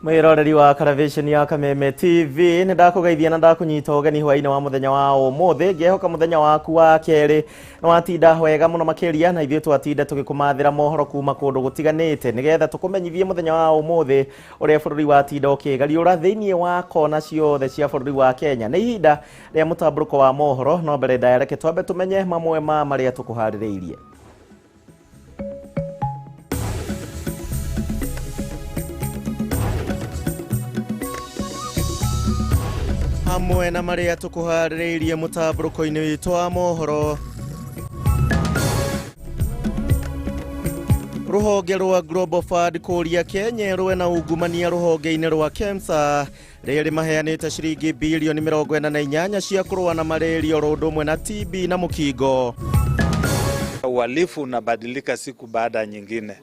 Mwiroreri wa Caravation ya Kameme TV nĩ ndakũgeithia na ndakũnyita ũgeni hwaĩ-inĩ wa mũthenya wa ũmũthĩ. Ngĩhoka mũthenya waku wa kerĩ nĩ watinda wega mũno makĩria, na ithuĩ twatinda tũgĩkũmathĩra mohoro kuma kũndũ gũtiganĩte nĩgetha tũkũmenyithie mũthenya wa ũmũthĩ ũrĩa bũrũri watinda ũkĩgariũra thĩinĩ wa kona ciothe cia bũrũri wa Kenya. Nĩ ihinda rĩa mũtambũrũko wa mohoro, no mbere ndaya reke twambe tũmenye mamwe ma marĩa tũkũharĩrĩirie. Hamwe na marĩa tũkũharĩrĩirie mũtambũrũko-inĩ witũ wa mohoro, rũhonge rwa Global Fund kũria Kenya ĩrũe na ungumania rũhonge-inĩ rwa KEMSA rĩrĩ maheanĩte ciringi bilioni 48 cia kũrũa na malaria oro ũndũ ũmwe na TB na mũkingo. Uhalifu unabadilika siku baada ya nyingine,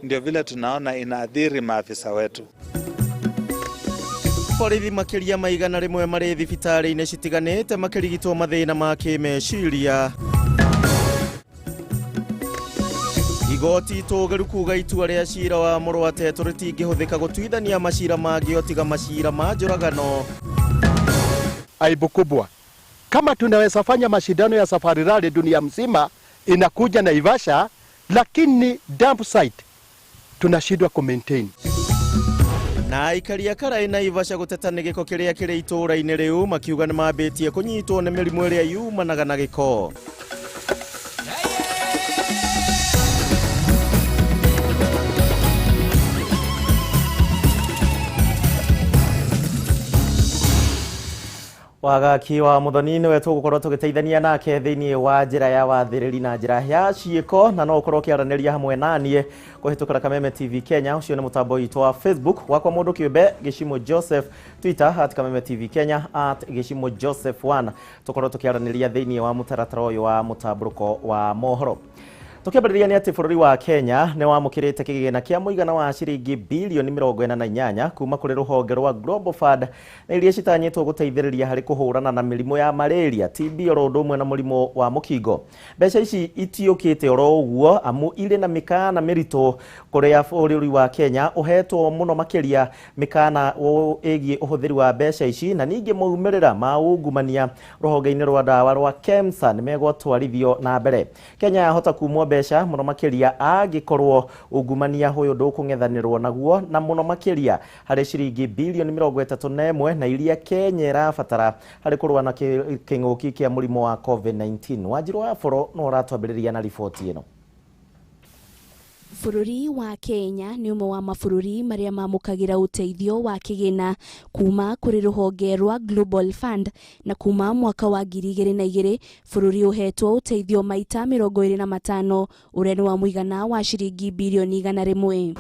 ndio vile tunaona inaathiri maafisa wetu. Borithi makĩria ma 100 marĩ thibitarĩ-inĩ citiganĩte makĩrigitwo mathĩna ma kĩmeciria. Igoti itũgĩru kuga itua rĩa cira wa Mũrwatetũ rĩtingĩhũthĩka gũtuithania macira mangĩ o tiga macira ma njũragano. Aibu kubwa. Kama tunaweza fanya mashindano ya Safari Rally dunia mzima inakuja Naivasha, lakini dump site tunashindwa ku maintain. Na aikari a Karai Naivasha gũteta nĩ gĩko kĩrĩa kĩrĩ itũũra-inĩ rĩu, makiuga nĩ mambĩtie kũnyitwo nĩ mĩrimũ ĩrĩa yumanaga na gĩko. Wagaki wa Muthoni niwe tũgũkorwo tũgĩteithania nake thĩinĩ wa njĩra ya wathĩrĩri na njĩra ya ciĩko, na no ũkorwo ũkĩaranĩria hamwe naniĩ kũhĩtũkĩra Kameme TV Kenya, ũcio nĩ mũtambo witũ wa Facebook, wakwa mũndũ kĩũmbe Gĩcimo Joseph, Twitter at Kameme TV Kenya, at Gĩcimo Joseph 1, tũkorwo tũkĩaranĩria thĩinĩ wa mũtaratara ũyũ wa mũtambũrũko wa mohoro. Tũkĩambĩrĩria nĩ atĩ bũrũri wa Kenya nĩ wamũkĩrĩte kĩgĩna kĩa mũigana wa ciringi bilioni 48 kuma kũrĩ rũhonge rwa Global Fund, na iria citanyĩtwo gũteithĩrĩria harĩ kũhũrana na mĩrimũ ya malaria, TB oro ũndũ ũmwe na mũrimũ wa mũkingo. Mbeca ici itiũkĩte oro ũguo, amu irĩ na mĩkana mĩritũ kũrĩa bũrũri wa Kenya ũhetwo mũno makĩria mĩkana ĩgiĩ ũhũthĩri wa mbeca ici, na ningĩ maumĩrĩra ma ungumania rũhonge-inĩ rwa ndawa rwa KEMSA nĩ megũtwarithio na mbere. Kenya yahota kumwo mbeca mũno makĩria angĩkorwo ungumania ũyũ ndũkũng'ethanĩrwo naguo, na mũno makĩria harĩ ciringi bilioni 31 na iria Kenya ĩrabatara harĩ kũrũa na kĩng'ũki kĩa mũrimũ wa COVID-19. Wanjiru wa Boro no ũratwambĩrĩria na riboti ĩno. Bũrũri wa Kenya nĩ ũmwe wa mabũrũri marĩa mamũkagĩra ũteithio wa kĩgĩna kuma kũrĩ rũhonge rwa Global Fund, na kuma mwaka wa 2002 bũrũri ũhetwo ũteithio maita 25 ũrĩa nĩ wa mũigana wa ciringi bilioni 100.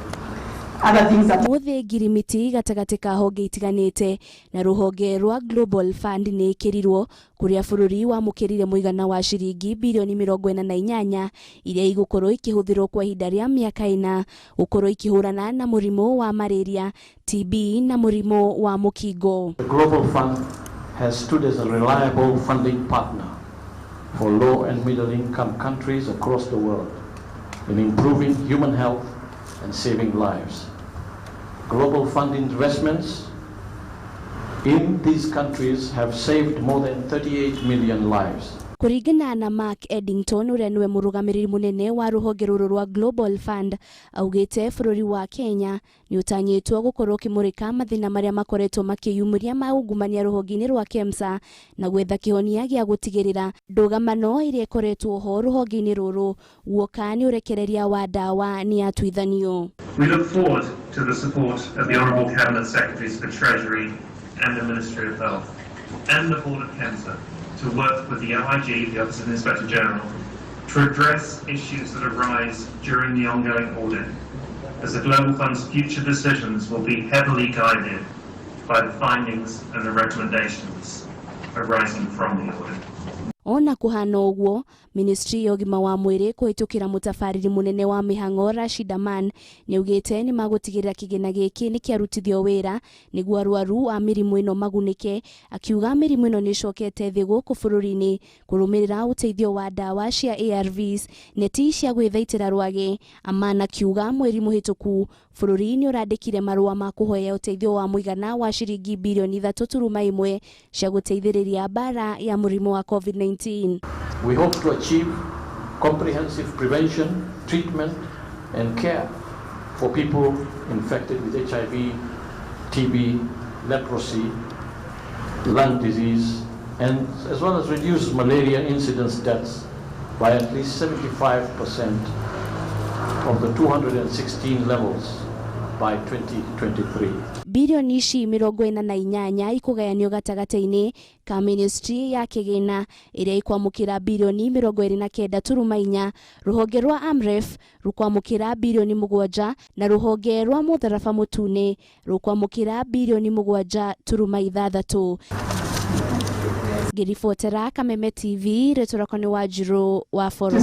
Mũthĩ ngirimiti gatagatĩ ka honge itiganĩte na rũhonge rwa Global Fund nĩ ĩkĩrirwo kũrĩa bũrũri wamũkĩrire mũigana wa ciringi bilioni 48 iria igũkorwo ikĩhũthĩrwo kwa ihinda rĩa mĩaka 4 gũkorwo ikĩhũrana na mũrimũ wa malaria, TB na mũrimũ wa mũkingo. The Global Fund has stood as a reliable funding partner for low and middle income countries across the world in improving human health and saving lives. Global Fund investments in these countries have saved more than 38 million lives. Kũringana na Mark Eddington ũrĩa nĩwe mũrũgamĩrĩri mũnene wa rũhonge rũrũ rwa Global Fund, augĩte bũrũri wa Kenya nĩ ũtanyĩtwo gũkorwo ũkĩmũrĩka mathĩna marĩa makoretwo makĩyumĩria ma ungumania rũhonge-inĩ rwa KEMSA na gwetha kĩhonia gĩa gũtigĩrĩra ndũgamano ĩrĩa ĩkoretwo ho rũhonge-inĩ rũrũ guoka nĩ ũrekereria wa ndawa nĩ yatuithanio. We look forward to the support of the Honourable Cabinet Secretaries for Treasury and the Ministry of Health and the Board of KEMSA to work with the OIG, the Office of the Inspector General, to address issues that arise during the ongoing audit, as the Global Fund's future decisions will be heavily guided by the findings and the recommendations arising from the audit. Ona kuhana ũguo, Ministry ya ũgima wa mwĩrĩ kũhĩtũkĩra mũtabarĩri mũnene wa mĩhang'o Rashid Aman nĩaugĩte nĩmagũtigĩrĩra kĩgĩna gĩkĩ nĩkĩarutithio wĩra nĩguo arwaru a mĩrimũ ĩno magunĩke, akiuga mĩrimũ ĩno nĩĩcokete thĩ gũkũ bũrũri-inĩ kũrũmĩrĩra ũteithio wa ndawa cia ARVs, neti cia gwĩthaitĩra rwagĩ. Aman akiuga mweri mũhĩtũku bũrũri nĩũrandĩkire marũa ma kũhoya ũteithio wa mũigana wa ciringi birioni 3.1 cia gũteithĩrĩria mbara ya mũrimũ wa COVID-19. We hope to achieve comprehensive prevention, treatment and care for people infected with HIV, TB, leprosy, lung disease, and as well as reduce malaria incidence deaths by at least 75% of the 216 levels by 2023. Bilioni ici 48 ikugayanio gatagatĩ-inĩ ka Ministry ya Kĩgĩna ĩrĩa ĩkwamũkĩra bilioni 29.4, rũhonge rwa AMREF rũkwamũkĩra bilioni 7 na rũhonge rwa Mũtharaba Mũtune rũkwamũkĩra bilioni 7.6. Ngĩribotera Kameme TV, rĩtwa rĩakwa nĩ Wanjirũ wa Boro.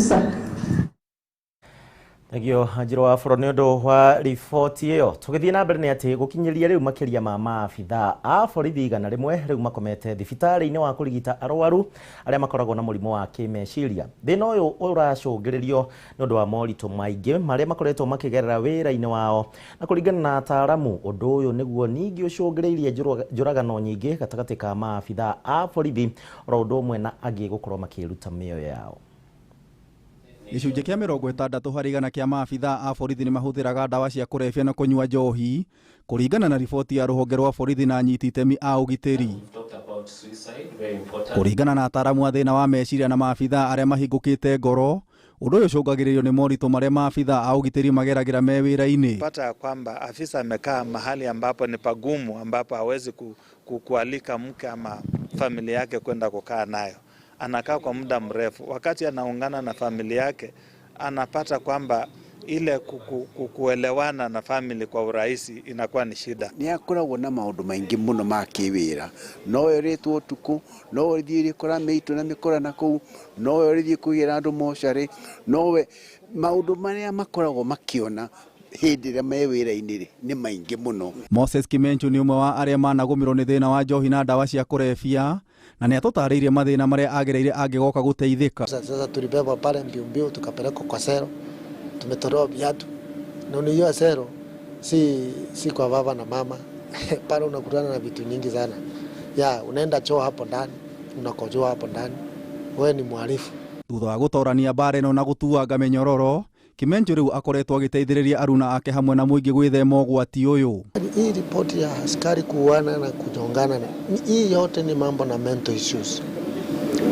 Thengio Wanjirũ wa Boro nĩ ũndũ wa riboti ĩyo. Tũgĩthiĩ na mbere nĩ atĩ gũkinyĩria rĩu makĩria ma maabithaa a borithi 100 rĩu makomete thibitarĩ-inĩ wa kũrigita arwaru arĩa makoragwo na mũrimũ wa kĩmeciria. Thĩna ũyũ ũracũngĩrĩrio nĩ ũndũ wa moritũ maingĩ marĩa makoretwo makĩgerera wĩra-inĩ wao, na kũringana na ataaramu ũndũ ũyũ nĩguo ningĩ ũcũngĩrĩirie njũragano nyingĩ gatagatĩ ka maabithaa a borithi oro ũndũ ũmwe na angĩ gũkorwo makĩruta mĩoyo yao. Gĩcunjĩ kĩa 60 harĩ igana kĩa maabithaa a borithi nĩ mahũthĩraga ndawa cia kũrebia na kũnyua njohi, kũringana na riboti ya rũhonge rwa borithi na anyiti itemi a ũgitĩri. Kũringana na ataaramu a thĩna wa meciria na maabithaa arĩa mahingũkĩte ngoro, ũndũ ũyũ ũcũngagĩrĩrio nĩ moritũ marĩa maabithaa a ũgitĩri mageragĩra me wĩra-inĩ. Pata ya kwamba afisa amekaa mahali ambapo ni pagumu, ambapo hawezi kualika mke ama familia yake kwenda kukaa nayo. Anakaa kwa muda mrefu. Wakati anaungana na familia yake, anapata kwamba ile kuelewana na family kwa urahisi inakuwa ni shida. Ni akoragwo na maundu maingi muno ma kiwira, no yoretwo tuku, no ũthiĩ kora mĩitũ na mĩkora na kũu, no ũthiĩ kũgĩra andũ mocarĩ, nowe maundu marĩa makoragwo makiona hĩndĩ ĩrĩa me wĩra-inĩ rĩ nĩ maingĩ mũno. Moses Kimenchu nĩ ũmwe wa arĩa managũmĩrwo nĩ thĩna wa njohi na ndawa cia kũrebia, na nĩ atũtarĩirie mathĩna marĩa agereire angĩgoka gũteithĩka. Sasa tulibebwa pale mbio mbio tukapelekwa kwa sero, tumetolewa viatu na unajua sero si kwa baba na mama pale unakutana na vitu nyingi sana ya unaenda choo hapo ndani, unakojoa hapo ndani, wewe ni mhalifu. Thutha wa gũtorania mbara ĩno na gũtuanga mĩnyororo, Kimenchu rĩu akoretwo agĩteithĩrĩria aruna ake hamwe na mũingĩ gwĩthema ũgwati ũyũ. Hii ripoti ya askari kuuana na kunyongana, hii yote ni mambo na mental issues.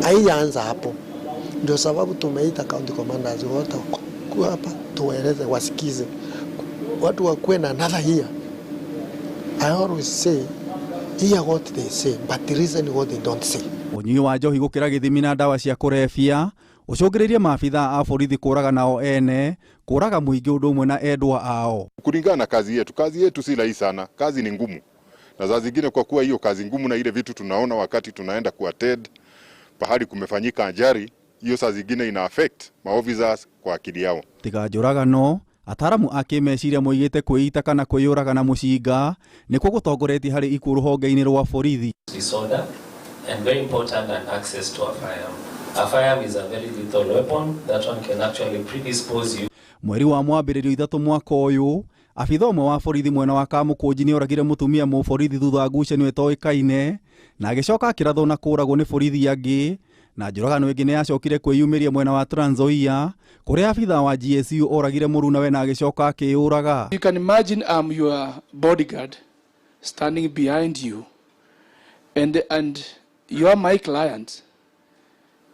Haijaanza hapo. Ndio sababu tumeita county commanders wote hapa tuwaeleze, wasikize. Watu wakuwe na another year. I always say hear what they say, but listen what they don't say. Ũnyui wa njohi gũkĩra gĩthimi na ndawa cia kũrebia ũcũngĩrĩirie maabithaa a borithi kũraga nao ene, kũraga mũingĩ ũndũ ũmwe na endwa ao. Kulingana na kazi yetu si rahisi sana, kazi ni ngumu. Na saa zingine kwa kuwa hiyo kazi ngumu na ile vitu tunaona wakati tunaenda kuattend pahali kumefanyika ajali, hiyo saa zingine ina affect maofficers kwa akili yao. Tiga njũragano, ataaramu a kĩmeciria moigĩte kwĩita kana kwĩyũraga na mũcinga nĩkuo gũtongoretie harĩ ikuũ rũhonge-inĩ rwa borithi. Disorder and very important and access to a firearm. A firearm is a very lethal weapon that one can actually predispose you. Mweri wa mwambĩrĩrio 3 mwaka ũyũ, abithaa ũmwe wa borithi mwena wa Kamũkũnji nĩoragire mũtumia mũborithi thutha wa ngucanio ĩtoĩkaine, na agĩcoka akĩrathwo na kũragwo nĩ borithi angĩ. Na njũragano ĩngĩ nĩyacokire kwĩyumĩria mwena wa Trans Nzoia kũrĩa abithaa wa GSU oragire mũrunawe na agĩcoka akĩyũraga. You can imagine I'm your bodyguard standing behind you and you are my client.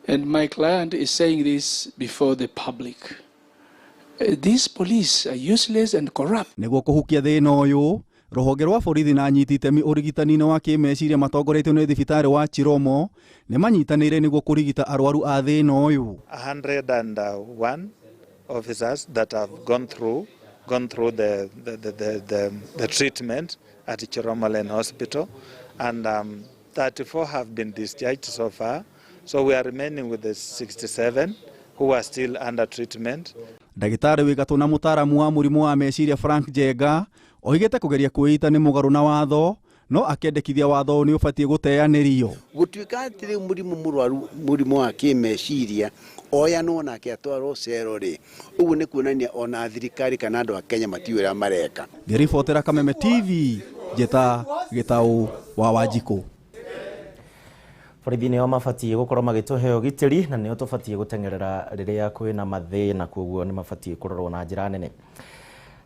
And my client is saying this before the public. These police are useless and corrupt. Nĩguo kũhukia thĩna ũyũ, rũhonge rwa borithi na anyiti itemi ũrigitani-inĩ wa kĩmeciria matongoretio nĩ thibitarĩ wa Chiromo nĩ manyitanĩire nĩguo kũrigita arwaru a thĩna ũyũ. 101 officers that have gone through the treatment at Chiromo Lane Hospital, and 34 have been discharged so far. So we are remaining with the 67 who are still under treatment. Ndagĩtarĩ wĩ gatũ na mũtaaramu wa mũrimũ wa meciria Frank Njenga oigĩte kũgeria kwĩita nĩ mũgarũ na watho no akĩendekithia watho nĩ ũbatiĩ gũteanĩrio. Gũtuĩka atĩ rĩu mũrimũ mũrwaru mũrimũ wa kĩmeciria oyanwo nake atwarwo cero rĩ, ũguo nĩ kuonania ona thirikari kana andũ a Kenya matiũĩ ũrĩa mareka. Ngĩribotera Kameme TV njĩta Gĩtaũ wa Wanjikũ. Borithi nĩo mabatiĩ gũkorwo magĩtũhe ũgitĩri na nĩo tũbatiĩ gũteng'erera rĩrĩa kwĩna mathĩna, koguo nĩ mabatiĩ kũrorwo na njĩra nene.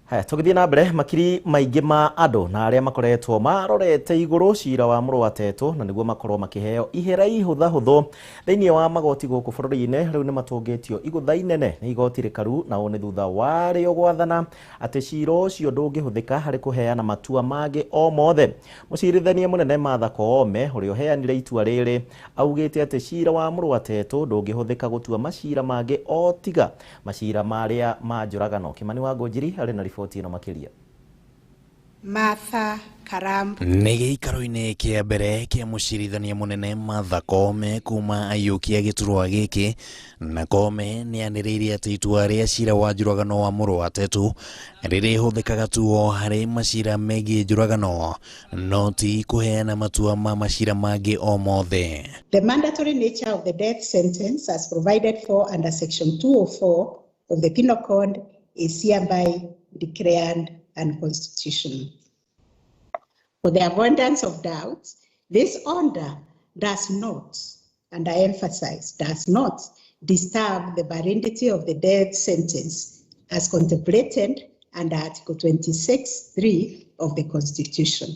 Haya, tũgĩthiĩ na mbere, makiri maingĩ ma andũ na arĩa makoretwo marorete igũrũ cira wa mũrũ wa Tetũ na nĩguo makorwo makĩheo ihera ihũthahũthũ thĩinĩ wa magoti gũkũ bũrũri-inĩ rĩu nĩ matũngĩtio igũtha inene nĩ igoti rĩkaru, na ũũ nĩ thutha warĩo gwathana atĩ cira ũcio ndũngĩhũthĩka harĩ kũheana matua mangĩ o mothe. Mũcirithania mũnene Martha Koome ũrĩa ũheanire itua rĩrĩ augĩte atĩ cira wa mũrũ wa Tetũ ndũngĩhũthĩka gũtua macira mangĩ o tiga macira marĩa ma njũragano. Kimani wa Ngũnjiri arĩ na riboti ĩno makĩria. Martha Karambu. Nĩ gĩikaro-inĩ kĩa mbere kĩa mũcirithania mũnene Martha Koome kuma aiyũkia gĩturwa gĩkĩ, na Koome nĩanĩrĩire atĩ itua rĩa cira wa njũragano wa mũrũ wa Tetũ rĩrĩhũthĩkaga tu o harĩ macira megiĩ njũragano no ti kũheana matua ma macira mangĩ o mothe. The mandatory nature of the death sentence as provided for under section 204 of the Penal Code is hereby declared unconstitutional. For the avoidance of doubts, this order does not, and I emphasize, does not disturb the validity of the death sentence as contemplated under Article 26(3) of the Constitution.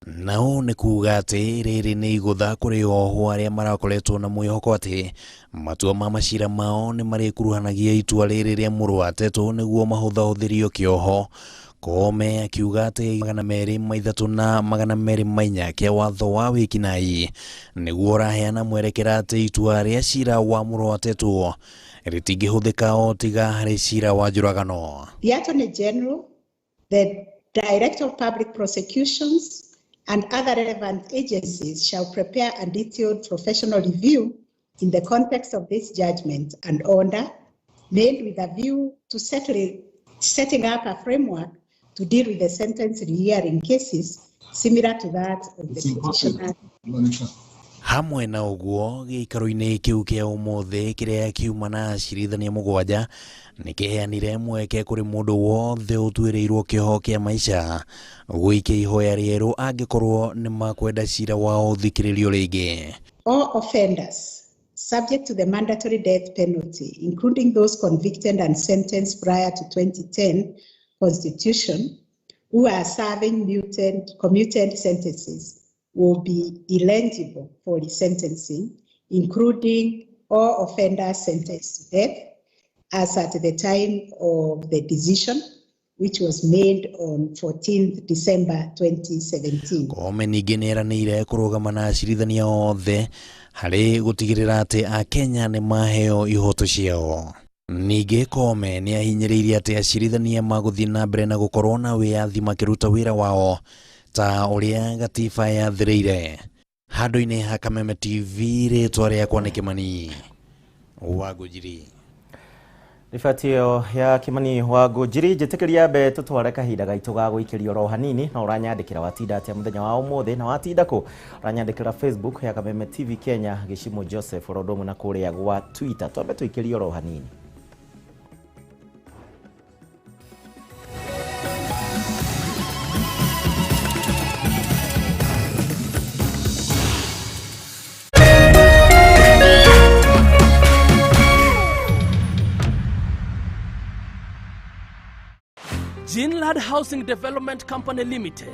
Na ũũ nĩ kuga atĩ rĩrĩ nĩ igũtha kũrĩ ohwo arĩa marakoretwo na mwĩhoko atĩ matua ma macira mao nĩ marĩkuruhanagia itua rĩrĩ rĩa mũrũ wa Tetũ nĩguo mahũthahũthĩrio kĩoho. Koome akiuga atĩ 203 na 204 kĩa watho wa wĩkinaĩ nĩguo ũraheana mwerekera atĩ itua rĩa cira wa mũrũ wa Tetũ rĩtingĩhũthĩka o tiga harĩ cira wa njũragano. The Attorney General, the Director of Public Prosecutions, and other relevant agencies shall prepare a detailed professional review in the context of this judgment and order made with a view to setting up a framework to deal with the sentence rehearing cases similar to that of the petitioner. Hamwe na ũguo gĩikaro-inĩ kĩu kĩa ũmũthĩ kĩrĩa kiuma na acirithania mũgwanja nĩkĩheanire mweke kũrĩ mũndũ wothe ũtuĩrĩirwo kĩoho kĩa maica gũikia ihoya rĩerũ angĩkorwo nĩ makwenda cira wao ũthikĩrĩrio rĩngĩ. All offenders subject to the mandatory death penalty, including those convicted and sentenced prior to 2010 Constitution, who are serving commuted sentences, will be eligible for resentencing, including all offenders sentenced to death as at the time of the decision, which was made on 14th December 2017. Koome ningĩ nĩeranĩire kũrũgama na acirithania othe harĩ gũtigĩrĩra atĩ Akenya nĩ maheo ihoto ciao. Ningĩ Koome nĩahinyĩrĩirie atĩ acirithania magũthiĩ na mbere na gũkorwo na wĩyathi makĩruta wĩra wao ta ũrĩa gatiba yathĩrĩire. Handũ-inĩ ha Kameme TV, rĩtwa rĩakwa nĩ Kimani wa Ngũnjiri. Riboti ĩyo ya Kimani wa Ngũnjiri njĩtĩkĩria mbe tũtware kahinda gaitũ ga gũikĩrio oro hanini, na ũranyandĩkĩra watinda atĩa mũthenya wa ũmũthĩ na watinda kũ? Ũranyandĩkĩra Facebook ya Kameme TV Kenya Gĩcimo Joseph oro ũndũ ũmwe na kũrĩa gwa Twitter. Twambe tũikĩrie oro hanini. Ginlad Housing Development Company Limited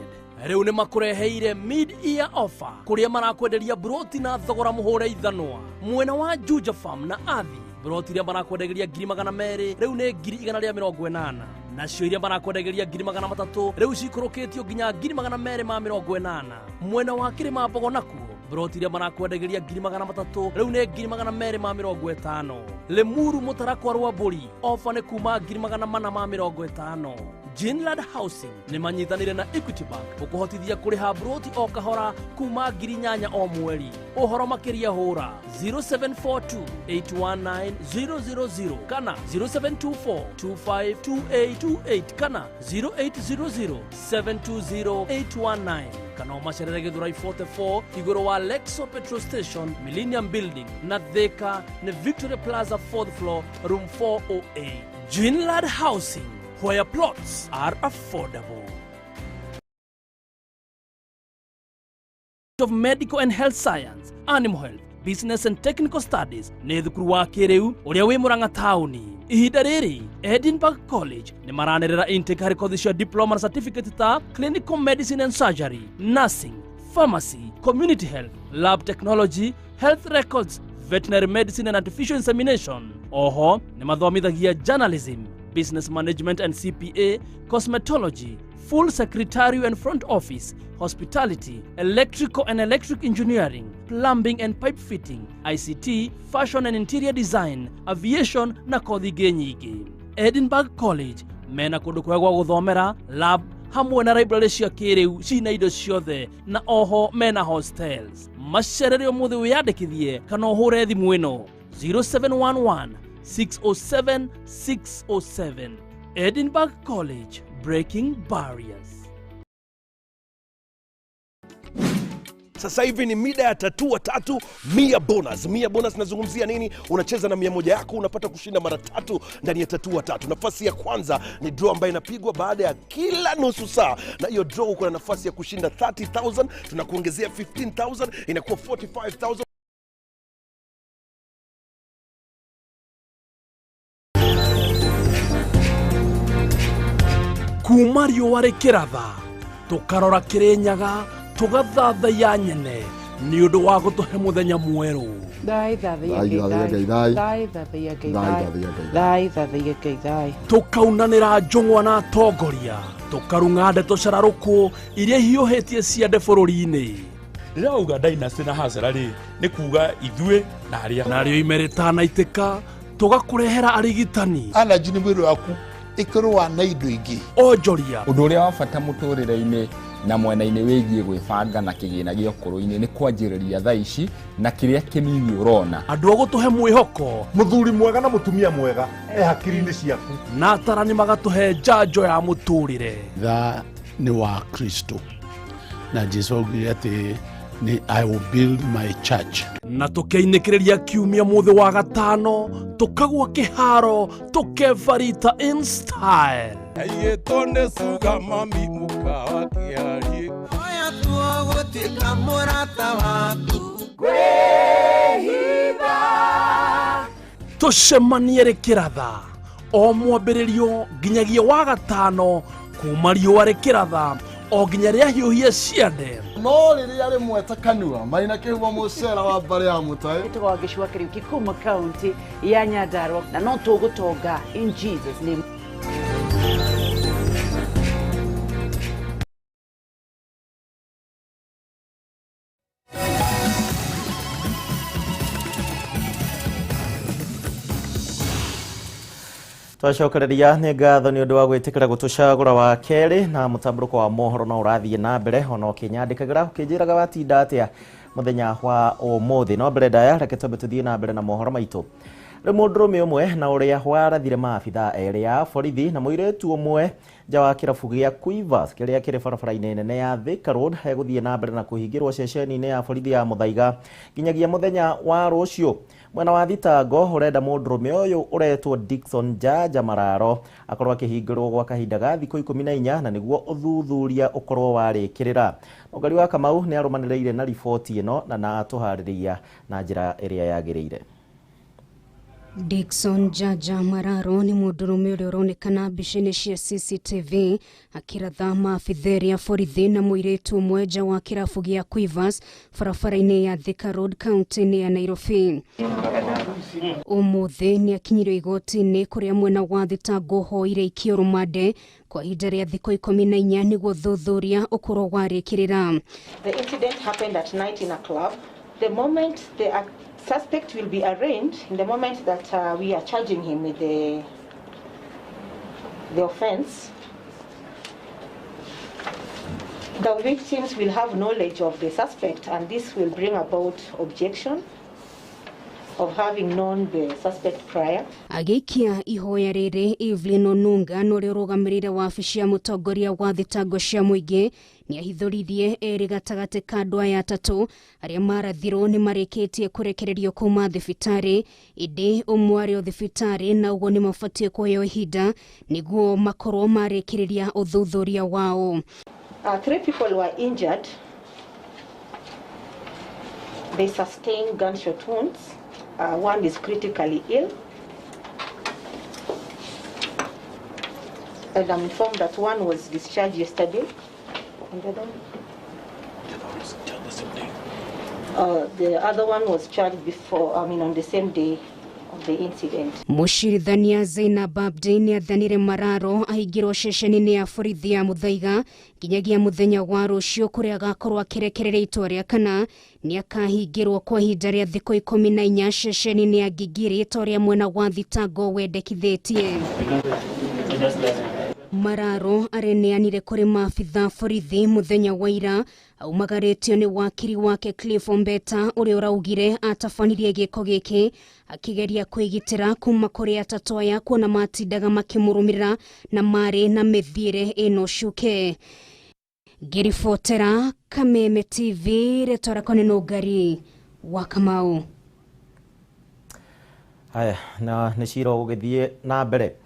rĩu nĩ makũreheire mid-year offer kũrĩa marakwenderia broti na thogora mũhũre ithanwa mwena wa Juja Farm na Athi. Broti iria marakwenderia 200,000 rĩu nĩ 180,000, nacio iria marakwenderia 300,000 rĩu cikũrũkĩtio nginya 280,000. Mwena wa Kĩrĩma Mbogo nakuo broti iria marakwenderia 300,000 rĩu nĩ 250,000. Limuru Mũtarakwa rwa Mbũri ofa nĩ kuma 450,000. Ginland Housing nĩ manyitanĩire na Equity Bank gũkũhotithia kũrĩha mburoti o kahora kuma 8,000 o mweri. Ũhoro makĩria hũra 0742 819 000 kana 0724 252828 kana 0800 720 819 kana ũmacerere Gĩthũrai 44 igũrũ wa Lexo Petrol Station, Millennium Building na Thika nĩ Victoria Plaza 4th floor, room 408. Ginland Housing, where plots are affordable. Of Medical and Health Science, Animal Health, Business and Technical Studies nĩ thukuru wa kĩrĩu ũrĩa wĩ Murang'a taũni. Ihinda rĩrĩ Edinburgh College nĩ maranĩrĩra intake harĩ kothi cia diploma na certificate ta Clinical Medicine and Surgery, Nursing, Pharmacy, Community Health, Lab Technology, Health Records, Veterinary Medicine and Artificial Insemination. Oho nĩ mathomithagia Journalism, Business Management and CPA, Cosmetology, Full Secretarial and Front Office, Hospitality, Electrical and Electric Engineering, Plumbing and Pipe Fitting, ICT, Fashion and Interior Design, Aviation na kothi ingĩ nyingĩ. Edinburgh College mena kũndũ kwega gwa gũthomera, lab hamwe na library cia kĩrĩu cina indo ciothe na oho mena hostels. Macerere ũmũthĩ wĩyandĩkithie kana ũhũre thimũ ĩno 0711 607 607. Edinburgh College, breaking barriers. Sasa hivi ni mida ya tatua tatu 100 bonus. 100 bonus nazungumzia nini? Unacheza na 100 yako unapata kushinda mara tatu ndani ya tatua tatu. Nafasi ya kwanza ni draw ambayo inapigwa baada ya kila nusu saa. Na hiyo draw uko na nafasi ya kushinda 30,000, tunakuongezea 15,000, inakuwa 45,000. Kuma riũa rĩkĩratha tũkarora Kĩrĩnyaga tũgathathaiya nyene nĩ ũndũ wa gũtũhe mũthenya mwerũ. Tũkaunanĩra njũng'wa na atongoria, tũkarung'a ndeto cararũkũ iria hiũhĩtie ciande bũrũri-inĩ. Rĩrĩa wauga dynasty na hasara rĩ, nĩ kuga ithuĩ na arĩa. Narĩo ime rĩtanaitĩka tũgakũrehera arigitani. Allergy nĩ mwĩrĩ waku ĩkĩrũa na indo ingĩ. Onjoria. Ũndũ ũrĩa wa bata mũtũrĩre-inĩ na mwena-inĩ wĩgiĩ gwĩbanga na kĩgĩna gĩa ũkũrũ-inĩ nĩ kwanjĩrĩria thaa ici na kĩrĩa kĩnini ũrona. Andũ a gũtũhe mwĩhoko. Mũthuri mwega na mũtumia mwega e hakiri-inĩ ciaku. Na atarani magatũhe njanjo ya mũtũrĩre. Tha nĩ wa Kristo na Jesu augire atĩ ni I will build my church. Na tũkeinĩkĩrĩria kiumia mũthĩ wa gatano tũkagwa kĩharo tũkebarita in style. Aigĩtwo nĩ suga mami mũkawa kĩarie. Oya tuo gũtuĩka mũrata waku. Kwĩhitha. Tũcemanie rĩkĩratha o mwambĩrĩrio nginyagia wa gatano kuma riũa rĩkĩratha o nginya rĩahiũhie ciande. No rĩrĩa rĩmwe ta kanua marĩ na kĩhumo mũcera wa mbarĩ ya mũtaĩ. Ĩtagwo Wangeci wa Kariuki kuma kaunti ya Nyandarua na no tũgũtonga in Jesus name. Twacokereria nĩ ngatho nĩ ũndũ wa gwĩtĩkĩra gũtũcagũra wa kerĩ na mũtambũrũko wa mohoro no ũrathiĩ na mbere ona ũkĩnyandĩkagĩra ũkĩnjĩraga watinda atĩa mũthenya wa ũmũthĩ. No mbere ndaya reke twambe tũthiĩ na mbere na mohoro maitũ. Rĩu mũndũrũme ũmwe na ũrĩa warathire maabithaa erĩ a borithi na mũirĩtu ũmwe nja wa kĩrabu gĩa Quivers kĩrĩa kĩrĩ barabara-inĩ nene ya Thika Road egũthiĩ na mbere na kũhingĩrwo ceceni-inĩ ya borithi ya Muthaiga nginyagia mũthenya wa rũciũ. Mwena wa thitango ũrenda mũndũrũme ũyũ ũretwo Dickson Jaja Mararo akorwo akĩhingĩrwo gwa kahinda ga thikũ 14 na nĩguo ũthuthuria ũkorwo warĩkĩrĩra. Mũngari wa Kamau nĩ arũmanĩrĩire na riboti ĩno na atũharĩrĩria na njĩra ĩrĩa yagĩrĩire. Dickson Jaja Mararo ni mũndũrũme ũrĩa ũronekana mbica-inĩ cia CCTV akĩratha maabithaa erĩ a borithi na mũirĩtu ũmwe nja wa kĩrabu gĩa Quivers barabara-inĩ ya Thika Road kaunti-inĩ ya Nairobi. Ũmũthĩ nĩ akinyirio igoti-inĩ kũrĩa mwena wa thitango ũhoire aikio rũmande kwa ihinda rĩa thikũ 14 nĩguo ũthuthuria ũkorwo warĩkĩrĩra. The incident happened at night in a club. The moment the suspect will be arraigned, in the moment that we are charging him with the offense, The victims will have knowledge of the suspect, and this will bring about objection of having known the suspect prior. Agĩikia ihoya rĩrĩ Evelyn Onunga na ũrĩa ũrũgamĩrĩire wabici ya mũtongoria wa thitango cia mũingĩ nĩahithũririe erĩ gatagatĩ ka andũ aya atatũ arĩa marathirwo nĩ marĩkĩtie kũrekererio kuma thibitarĩ ĩndĩ ũmwe arĩ o thibitarĩ na ũguo nĩ mabatiĩ kũheo ihinda nĩguo makorwo marĩkĩrĩria ũthuthuria wao. 3 people were injured. They sustained gunshot wounds. One is critically ill. And I'm informed that one was discharged yesterday. And the other one? The other one was charged the same day. The other one was charged before, I mean, on the same day of the incident. Mũcirithania Zainab Abdi nĩathanire Mararo ahingĩrwo ceceni-inĩ ya borithi ya Muthaiga nginyagia mũthenya wa rũciũ kũrĩa agakorwo akĩrekereria itua rĩa kana nĩakahingĩrwo kwa ihinda rĩa thikũ 14 ceceni-inĩ ya Gigiri ta ũrĩa mwena wa thitango wendekithĩtie. Mararo areneanire kũrĩ maabitha borithi mũthenya wa ira aumagarĩtio nĩ wakiri wake Cliff Ombeta ũrĩa ũraugire atabanirie gĩko gĩkĩ akĩgeria kwĩgitĩra kuma kũrĩ atatũ aya kuona matindaga makĩmũrũmĩrĩra na marĩ na mĩthiĩre ĩno cuke. Ngĩribotera Kameme TV rĩtwa rĩakwa nĩ Nũngari wa Kamau. Haya, na nĩ cira ũgũgĩthiĩ na mbere.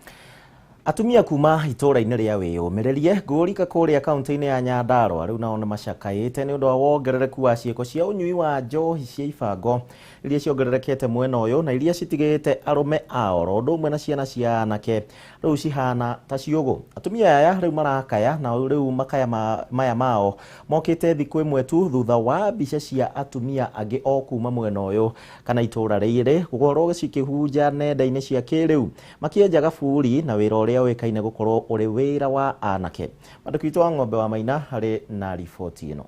Atumia kuma itũũra-inĩ rĩa Wĩyũmĩrĩrie Ngũrika kũrĩa kaunti-inĩ ya Nyandarua rĩu nao nĩmacakaĩte nĩ ũndũ wa wongerereku wa ciĩko cia ũnyui wa njohi cia ibango iria ciongererekete mwena ũyũ na iria citigĩte arũme ao oro ũndũ ũmwe na ciana cia anake rĩu cihana ta ciũgũ. Atumia aya rĩu marakaya na rĩu makaya maya mao mokĩte thikũ ĩmwe tu thutha wa mbica cia atumia angĩ o kuma mwena ũyũ kana itũũra rĩrĩ gũkorwo cikĩhunja nenda-inĩ cia kĩrĩu makĩenja gaburi na wĩra ũrĩa ũĩkaine gũkorwo ũrĩ wĩra wa anake. Mwandĩki witũ wa Ng'ombe wa Maina harĩ na riboti ĩno.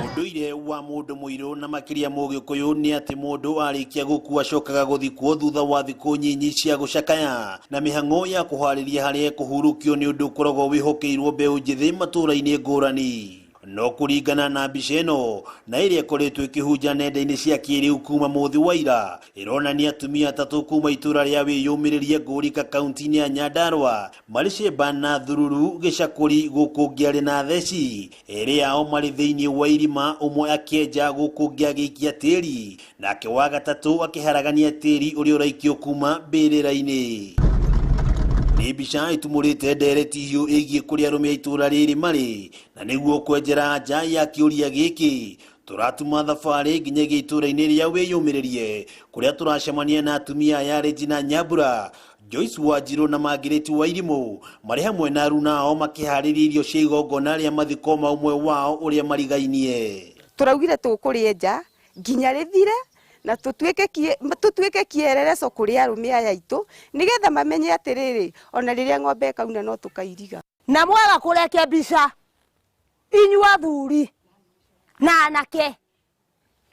Ũndũire wa mũndũ mũirũ na makĩria mũgĩkũyũ nĩ atĩ mũndũ arĩkia gũkua acokaga gũthikwo thutha wa thikũ nyinyi cia gũcakaya na mĩhang'o ya kũharĩria harĩa kũhurũkio nĩ ũndũ ũkoragwo wĩhokeirwo mbeũ njĩthĩ matũũra-inĩ ngũrani. No kũringana na mbica ĩno na ĩrĩa ĩkoretwo ĩkĩhunja nenda-inĩ cia kĩrĩu kuma mũthĩ wa ira ĩronania atumia atatũ kuma itũũra rĩa Wĩyũmĩrĩrie Ngũrika kaunti-inĩ ya Nyandarua marĩ Sheba na Thururu gĩcakũri gũkũ ũngĩ arĩ na theci erĩ ao marĩ thĩinĩ wa irima ũmwe akĩenja gũkũ ũngĩ agĩikia tĩri nake wa gatatũ akĩharagania tĩri ũrĩa ũraikio kuma mbĩrĩra-inĩ. Nĩ mbica ĩtumũrĩte ndereti hiũ ĩgiĩ kũrĩa arũme a itũũra rĩrĩ marĩ na nĩguo kwenjera nja ya kĩũria gĩkĩ tũratuma thabarĩ nginyagia itũũra-inĩ rĩa Wĩyũmĩrĩrie kũrĩa tũracemania na atumia aya Regina Nyambura, Joyce Wanjirũ na Margaret Wairimũ marĩ hamwe na aruna ao makĩharĩria irio cia igongona rĩa mathiko ma ũmwe wao ũrĩa marigainie. Tũraugire tũkũrĩenja nginya rĩthire na tũtuĩke kĩerereco kũrĩ arũme aya aitũ nĩgetha mamenye atĩrĩrĩ ona rĩrĩa ng'ombe ĩkauna no tũkairiga. Na mwaga kũrekia mbica inyuĩ athuri na anake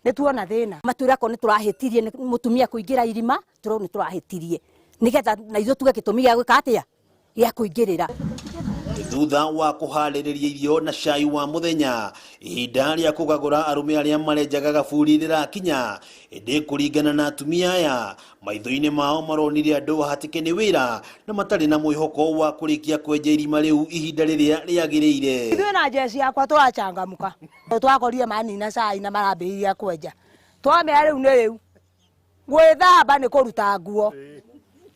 nĩ tuona thĩna. Matwĩra ko nĩ tũrahĩtirie mũtumia kũingĩra irima tũrau nĩ tũrahĩtirie nĩgetha na ithuĩ tuge gĩtũmi gĩa gwĩka atĩa gĩa kũingĩrĩra. Thutha wa kũharĩrĩria irio na cai wa mũthenya ihinda rĩa kũgagũra arũme arĩa marenjaga gaburi rĩrakinya ĩndĩ kũringana na atumia aya maitho-inĩ mao maronire andũ ahatĩke nĩ wĩra na matarĩ na mwĩhoko wa kũrĩkia kwenja irima rĩu ihinda rĩrĩa rĩagĩrĩire. Ithuĩ na njeci yakwa tũrachangamũka twakorire manina cai na marambĩrĩria kwenja twamera rĩu nĩ rĩu gwĩthamba nĩ kũruta nguo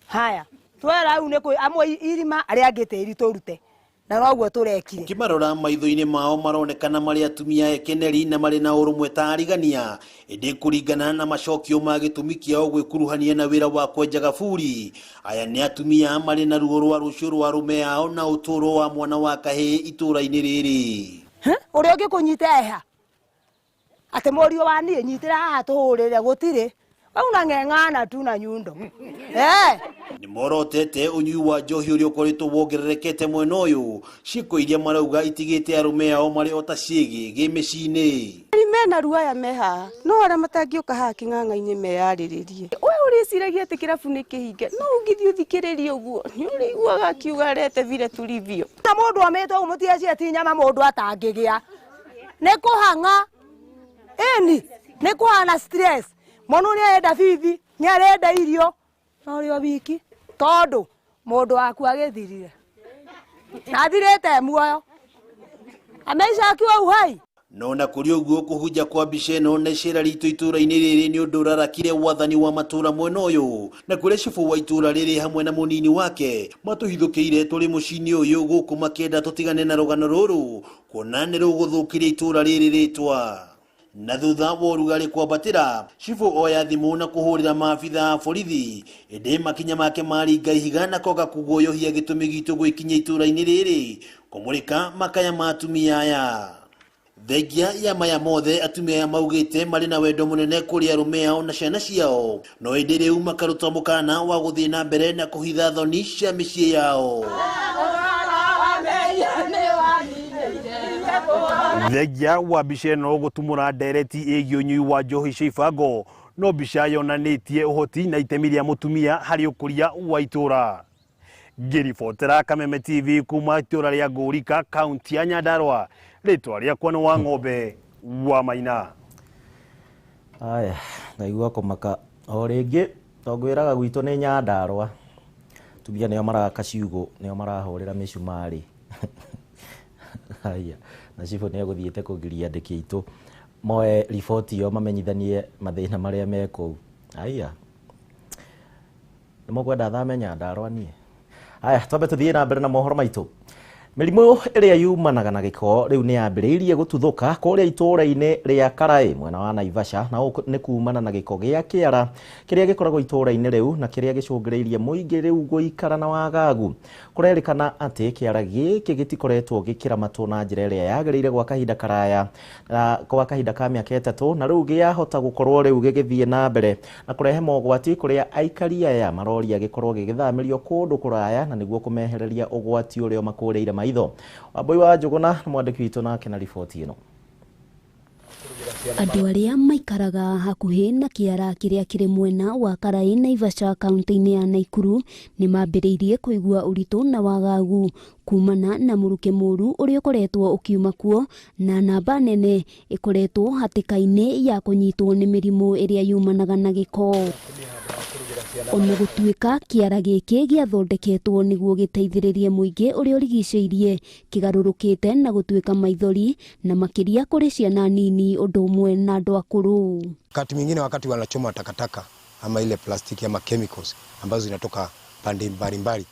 haya twera rĩu nĩ amwe irima arĩa angĩ tĩri tũrute na noguo tũrekire. Ũkĩmarora maitho-inĩ mao maronekana marĩ atumia ekeneri na marĩ na ũrũmwe ta arigania ĩndĩ kũringana na macokio ma gĩtũmi kĩao gwĩkuruhania na wĩra wa kwenja gaburi aya nĩ atumia marĩ na ruo rwa rũciũ rwa arũme ao na ũtũũro wa mwana wa kahĩĩ itũũra-inĩ rĩrĩ. Ũrĩa ũngĩkũnyita eha atĩ mũriũ wa niĩ nyitĩra haha tũhũrĩre gũtirĩ unang'eng'ana tu na nyundo. Nĩ morotete ũnyui wa njohi ũrĩa ũkoretwo wongererekete mwena ũyũ ciĩko iria marauga itigĩte arũme ao marĩ o ta ciĩgĩ gĩmĩciĩ-inĩ. Mena ruaya me haha no arĩa matangĩũka haha kĩng'ang'a-inĩ meyarĩrĩrie. Ũyũ Ũrĩciragia atĩ kĩrabu nĩ kĩhinge, no ũngĩthiĩ ũthikĩrĩrie ũguo nĩ ũrĩiguaga akiuga arete vile tulivyo. Na mũndũ omĩtwo ũguo mũtiacie ti nyama mũndũ atangĩgĩa. Nĩ kũhang'a. Ĩni, nĩ kũhana stress. Mũndũ nĩ arenda bibi, nĩ arenda irio, no ũrĩ o wiki. Tondũ mũndũ waku agĩthirire. Na athirĩte muoyo. Ameisha akiwa uhai. No na kũrĩ ũguo kũhunja kwa mbica ĩno na icera ritũ itũũra-inĩ rĩrĩ nĩ ũndũ ũrarakire wathani wa matũũra mwena ũyũ, na kũrĩa cibũ wa itũũra rĩrĩ hamwe na mũnini wake matũhithũkĩire tũrĩ mũciĩ-inĩ ũyũ gũkũ makĩenda tũtigane na rũgano rũrũ kuona nĩ rũgũthũkĩria itũũra rĩrĩ rĩtwa. Na thutha wa ũrugarĩ kwambatĩra, cibũ oya thimũ na kũhũrĩra maabitha a borithi, ĩndĩ makinya make maringa ihiga na koga kũguoyohia gĩtũmi gitũ gwĩkinyia itũũra-inĩ rĩrĩ kũmũrĩka makaya ma atumia aya. Thengia ya maya mothe atumia aya maugĩte marĩ na wendo mũnene kũrĩ arũme ao na ciana ciao, no ĩndĩ rĩu makaruta mũkana wa gũthiĩ na mbere na kũhitha thoni cia mĩciĩ yao. Thengia wa mbica ĩno gũtumũra ndereti ĩgiĩ ũnyui wa njohi cia ibango, no mbica yonanĩtie ũhoti na itemi rĩa mũtumia harĩ ũkũria wa itũũra. Ngĩribotera Kameme TV kuma itũũra rĩa Ngũrika, kaunti ya Nyandarua, rĩtwa rĩakwa nĩ wa Ng'ombe wa Maina. Aya, ndaigua kũmaka o rĩngĩ tongwĩraga gwitũ nĩ Nyandarua. Atumia nĩo maraka ciugũ, nĩo marahũrĩra mĩcumarĩ. Haya, na cibũ nĩ egũthiĩte kũgiria andĩki aitũ moe riboti ĩyo mamenyithanie mathĩna marĩa me kũu. Haya, nĩ mũkwenda thame Nyandarua niĩ? Haya, twambe tũthiĩ na mbere na mohoro maitũ. Mĩrimũ ĩrĩa yumanaga na gĩko rĩu nĩ yambĩrĩirie gũtuthũka kũrĩa itũũra-inĩ rĩa Karaĩ mwena wa Naivasha, na ũũ nĩ kumana na gĩko gĩa kĩara kĩrĩa gĩkoragwo itũũra-inĩ rĩu na kĩrĩa gĩcũngĩrĩirie mũingĩ rĩu gũikara na wagagu. Kũrerĩkana atĩ kĩara gĩkĩ gĩtikoretwo gĩkĩramatwo na njĩra ĩrĩa yagĩrĩire gwa kahinda karaya, kwa kahinda ka mĩaka 3, na rĩu gĩahota gũkorwo rĩu gĩgĩthiĩ na mbere na kũrehe mogwati kũrĩa aikari aya maroria gĩkorwo gĩgĩthamĩrio kũndũ kũraya na nĩguo kũmehereria ũgwati ũrĩa makũrĩire maitho. Wambui wa Njũgũna nĩ mwandĩki witũ nake na riboti ĩno. Andũ arĩa maikaraga hakuhĩ na kĩara kĩrĩa kĩrĩ mwena wa Karaĩ Naivasha kaunti-inĩ ya Naikuru nĩ mambĩrĩirie kũigua ũritũ na wagagu kumana na mũrukĩ mũru ũrĩa ũkoretwo ũkiuma kuo, na namba nene ĩkoretwo hatĩka-inĩ ya kũnyitwo nĩ mĩrimũ ĩrĩa yumanaga na gĩko. Ona gũtuĩka kĩara gĩkĩ gĩathondeketwo nĩguo gĩteithĩrĩrie mũingĩ ũrĩa ũrigicĩirie, kĩgarũrũkĩte na gũtuĩka maithori na makĩria kũrĩ ciana nini ũndũ ũmwe na andũ akũrũ. Wakati mwingine wakati wanachoma takataka ama ile plastiki ama chemicals ambazo zinatoka pande mbalimbali,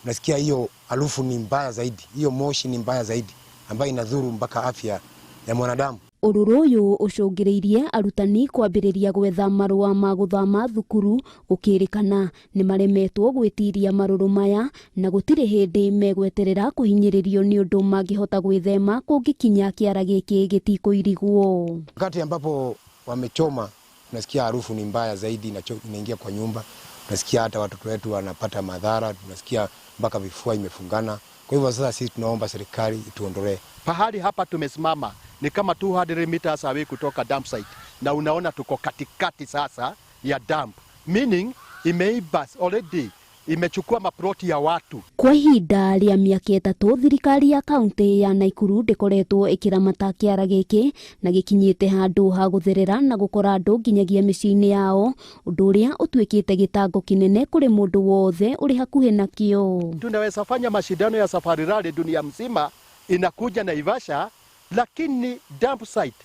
unasikia hiyo harufu ni mbaya zaidi, hiyo moshi ni mbaya zaidi ambayo inadhuru mpaka afya ya mwanadamu. Ũrũrũ ũyũ ũcũngĩrĩirie arutani kwambĩrĩria gwetha marũa ma gũthama thukuru gũkĩrĩkana nĩ maremetwo gwĩtiria marũrũ maya na gũtirĩ hĩndĩ megweterera kũhinyĩrĩrio nĩ ũndũ mangĩhota gwĩthema kũngĩkinya kĩara gĩkĩ gĩtikũirigwo. Wakati ambapo wamechoma, unasikia harufu ni mbaya zaidi inaingia kwa nyumba, unasikia hata watoto wetu wanapata madhara, tunasikia mpaka vifua imefungana. Kwa hivyo sasa sisi tunaomba serikali ituondolee. Pahali hapa tumesimama ni kama 200 meters away kutoka dump site, na unaona tuko katikati sasa ya dump, meaning imeiba already, imechukua maploti ya watu. Kwa ihinda rĩa mĩaka 3 thirikari ya kaunti ya Naikuru ndĩkoretwo ĩkĩramata kĩara gĩkĩ na gĩkinyĩte handũ ha gũtherera na gũkora andũ nginyagia mĩciĩ-inĩ yao, ũndũ ũrĩa ũtuĩkĩte gĩtango kĩnene kũrĩ mũndũ wothe ũrĩ hakuhĩ nakĩo. Tunaweza fanya mashindano ya Safari Rally dunia mzima, inakuja Naivasha, lakini dump site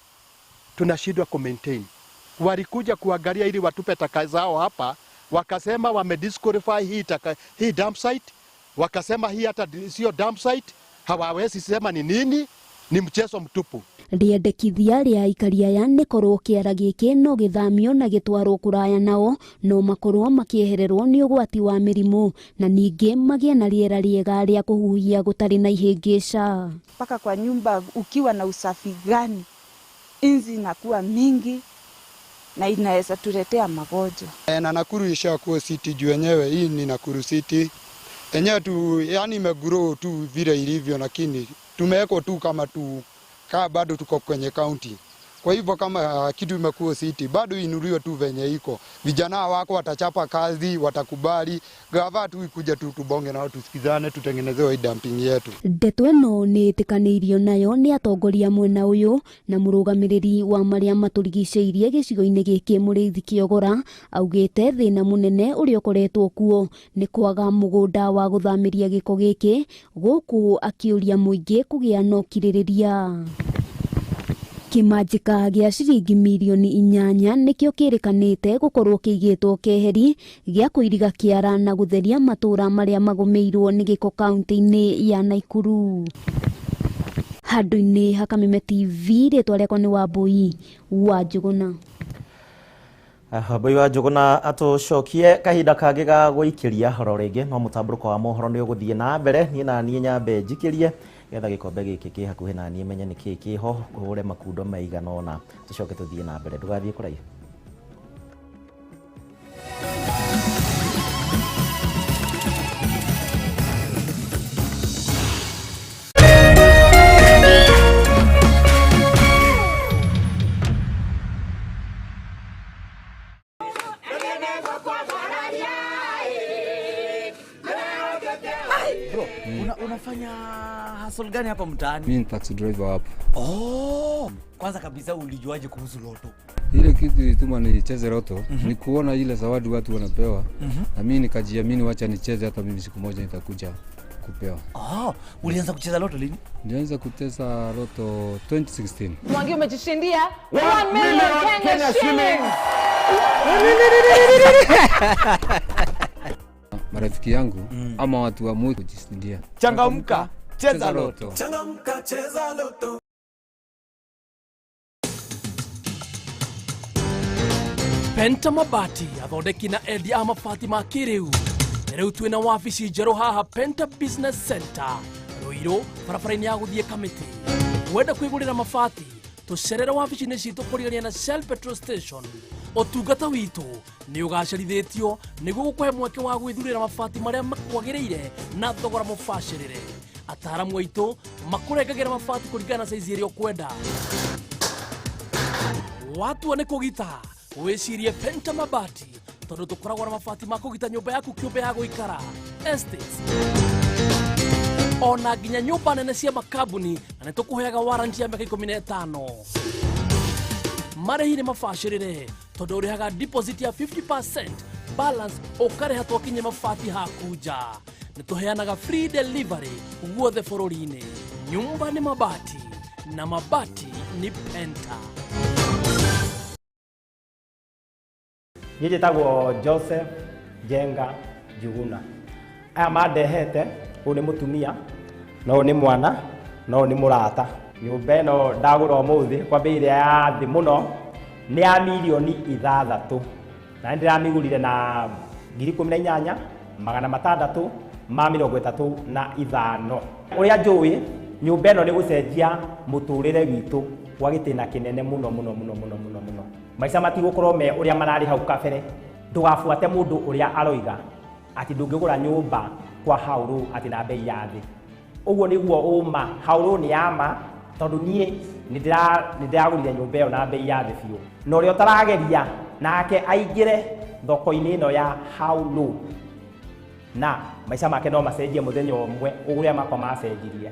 tunashindwa ku maintain. Walikuja kuangalia ili watupe taka zao hapa, wakasema wame disqualify hii dump site, wakasema hii hata sio dump site, hawawezi sema ni nini, ni mchezo mtupu. Rĩendekithia rĩa aikari aya nĩ korwo kĩara gĩkĩ no gĩthamio na gĩtwarwo kũraya nao no makorwo makĩehererwo nĩ ũgwati wa mĩrimũ na ningĩ magĩe na rĩera rĩega rĩa kũhuhia gũtarĩ na ihĩngĩca. Mpaka kwa nyumba ukiwa na usafi gani, inzi inakuwa mingi na inaweza tuletea magonjwa. Na Nakuru ishakuwa city juu yenyewe, hii ni Nakuru city yenyewe tu, yani imegrow tu vile ilivyo, lakini tumewekwa tu kama tu bado tuko kwenye county. Kwa hivyo kama kitu imekuwa city bado inuliwe tu venye iko. Vijana wako watachapa kazi, watakubali. Gava tu ikuja tu tubonge na tusikizane, tutengenezewe hii dumping yetu. Ndeto ĩno nĩ ĩtĩkanĩirio nayo nĩ atongoria mwena ũyũ na mũrũgamĩrĩri wa marĩa matũrigicĩirie gĩcigo-inĩ gĩkĩ Mũrĩithi Kĩogora augĩte thĩna mũnene ũrĩa ũkoretwo kuo nĩ kwaga mũgũnda wa gũthamĩria gĩko gĩkĩ gũkũ akĩũria mũingĩ kũgĩa na ũkirĩrĩria. Kĩmanjĩka gĩa ciringi mirioni 8 nĩkĩo kĩrĩkanĩte gũkorwo kĩigĩtwo keheri gĩa kũiriga kĩara na gũtheria matũra marĩa magũmĩirwo nĩ gĩko kaunti-inĩ ya Naikuru. Handũ-inĩ ha Kameme TV, rĩtwa rĩakwa nĩ Wambui wa Njũgũna. Wambui wa Njũgũna atũcokie kahinda kangĩ ga gũikĩria horo rĩngĩ, no mũtambũrũko wa mohoro nĩ ũgũthiĩ na mbere. Niĩ na niĩ nyambe njikĩrie getha gĩkombe gĩkĩ kĩ hakuhĩ na niĩ menye nĩkĩ kĩho, hũre makundo maigana ũna, tũcoke tũthiĩ na mbere. Ndũgathiĩ kũraihu. Unafanya hustle gani hapa mtaani? Mimi ni taxi driver hapa. Oh, kwanza kabisa ulijuaje kuhusu loto? Ile kitu ilituma nicheze loto, ni kuona ile zawadi watu wanapewa. Na mimi nikajiamini, wacha nicheze, hata mimi siku moja nitakuja kupewa. Oh, ulianza kucheza loto lini? Nilianza kucheza loto 2016. Mwangi, umejishindia 1 million Kenya shillings. Marafiki yangu ama watu wa mwe kujishindia. Changamka, cheza loto. Changamka, cheza loto. Penta Mabati athondeki na endia a mabati ma kĩrĩu. Rĩu twĩna wabici njerũ haha Penta Business Center Ruiru, barabara-inĩ ya gũthiĩ Kamĩtĩ. Wenda kwĩgũrĩra mabati, tũcerere wabici-inĩ citũ kũrigania na Shell Petrol Station. Ũtungata witũ nĩ ũgacerithĩtio nĩguo gũkũhe mweke wa gwĩthurĩra mabati marĩa makwagĩrĩire na thogora mũbacĩrĩre. Ataaramu aitũ makũrengagĩra mabati kũringana na saizi ĩrĩa ũkwenda. Watua nĩ kũgita, wĩcirie Penta Mabati tondũ tũkoragwo na mabati ma kũgita nyũmba yaku kĩũmbe ya gũikara, estates, ona nginya nyũmba nene cia makambuni, na nĩ tũkũheaga warranty ya mĩaka 15. Marĩhi nĩ mabacĩrĩre tondũ ũrĩhaga deposit ya 50%, balance ũkarĩha twakinye mabati haku nja. Nĩ tũheanaga free delivery guothe bũrũri-inĩ. Nyumba nĩ mabati na mabati ni Penta. Niĩ njĩtagwo Joseph Njenga Njuguna. Aya mandehete, ũyũ nĩ mũtumia, na ũyũ nĩ mwana, na ũyũ nĩ mũrata. Nyũmba ĩno ndagũra ũmũthĩ kwa bei ĩrĩa ya thĩ mũno nĩ ya mirioni 6. Na nĩ ndĩramĩgũrire na 18,635. Ũrĩa njũĩ, nyũmba ĩno nĩ gũcenjia mũtũrĩre witũ gwa gĩtĩna kĩnene mũno mũno mũno mũno mũno mũno. Maica matigũkorwo me ũrĩa mararĩ hau kabere. Ndũgabuate mũndũ ũrĩa aroiga atĩ ndũngĩgũra nyũmba kwa haũrũ atĩ na bei ya thĩ. Ũguo nĩguo ũma, haũrũ nĩ ya ma, tondũ niĩ nĩ ndĩragũrire nyũmba ĩyo na bei ya thĩ biũ. Na ũrĩa ũtarageria nake aingĩre thoko-inĩ ĩno ya haũrũ, na maica make no macenjie mũthenya ũmwe ũrĩa makwa macenjirie.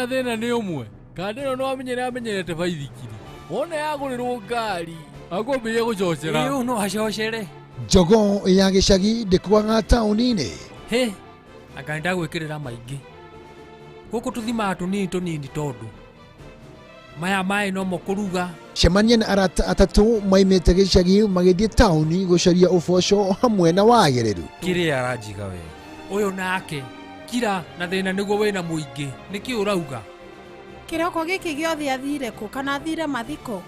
Thĩna nĩ ũmwe kandĩ ĩno no amenyere amenyerete baithikiri wona yagũrĩrwo ngari akwambĩrĩria gũcocera. Ĩĩ no acocere. Jogoo ya gĩcagi ndĩkuaga taũni-inĩ. Hĩ, anga nĩndagwĩkĩrĩra maingĩ gũkũ tũthimaga tũnini tũnini tondũ maya maĩ nomo kũruga. Cemania na arata atatũ maimĩte gĩcagi magĩthiĩ taũni gũcaria ũboco hamwe na wagĩrĩru. Kĩrĩa aranjiga we ũyũ nake kira na thĩna nĩguo wĩna mũingĩ nĩkĩ ũrauga? Kĩroko gĩkĩ gĩothe athire kũ kana athire mathiko?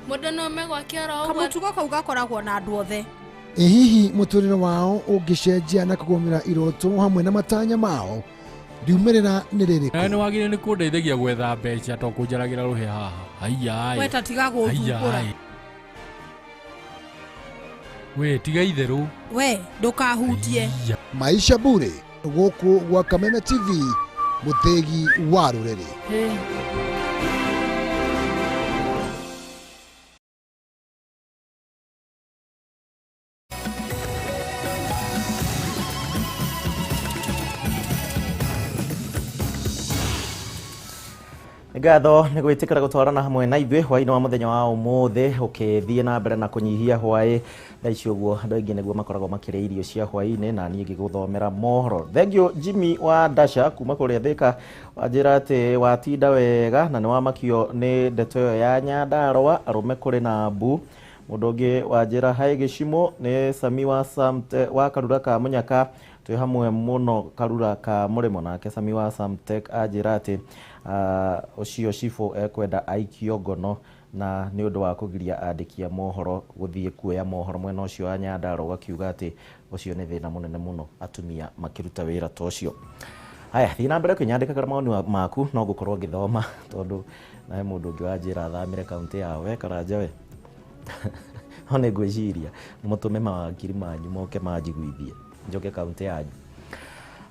Mũndũ no ome gwake oro ũguo. Kamũtugo kau gakoragwo na andũ othe. Ĩ hihi mũtũrĩre wao ũngĩcenjia na kũgũmĩra iroto hamwe na matanya mao Riumĩrĩra nĩ rĩrĩkũ? Nawe nĩ wagĩrĩire nĩ kũndeithagia gwetha mbeca to kũnjaragĩra rũhĩ haha. Haiya. We ta tiga gũthumbũra. We tiga itherũ. We ndũkahutie. Maisha Bure gũkũ gwa Kameme TV, mũthĩgi wa rũrĩrĩ. Hey. Ngatho nĩ gwĩtĩkĩra gũtwarana hamwe na ithuĩ hwaĩ-inĩ wa mũthenya wa ũmũthĩ ũkĩthiĩ na mbere na kũnyihia hwaĩ thaa ici ũguo andũ aingĩ nĩguo makoragwo makĩrĩa irio cia hwaĩ-inĩ na niĩ ngĩgũthomera mohoro. Thank you Jimmy wa Dasha kuma kũrĩa Thĩka, wanjĩra atĩ watinda wega na nĩ wamakio nĩ ndeto ĩyo ya Nyandarũa arũme kũrĩ na mbu. Mũndũ ũngĩ wanjĩra hi Gĩcimũ nĩ Sami wa Samte, wa Karura ka Mũnyaka, twĩ hamwe mũno Karura ka Mũrĩmo. Nake Sami wa Samtech anjĩra atĩ ũcio cibũ ekwenda aikio ngono na nĩ ũndũ wa kũgiria andĩki a mohoro gũthiĩ kuoya mohoro mwena ũcio wa Nyandarũa, ũgakiuga atĩ ũcio nĩ thĩna mũnene mũno atumia makĩruta wĩra ta ũcio. Haya, thiĩ na mbere kũnyandĩkagĩra mawoni maku, no ngũkorwo ngĩthoma tondũ nawe mũndũ ũngĩ wanjĩra athamĩre kaũntĩ yao, we Karanja we. No nĩ ngwĩciria mũtũme mawakiri manyu moke manjiguithie njoke kaũntĩ yanyu.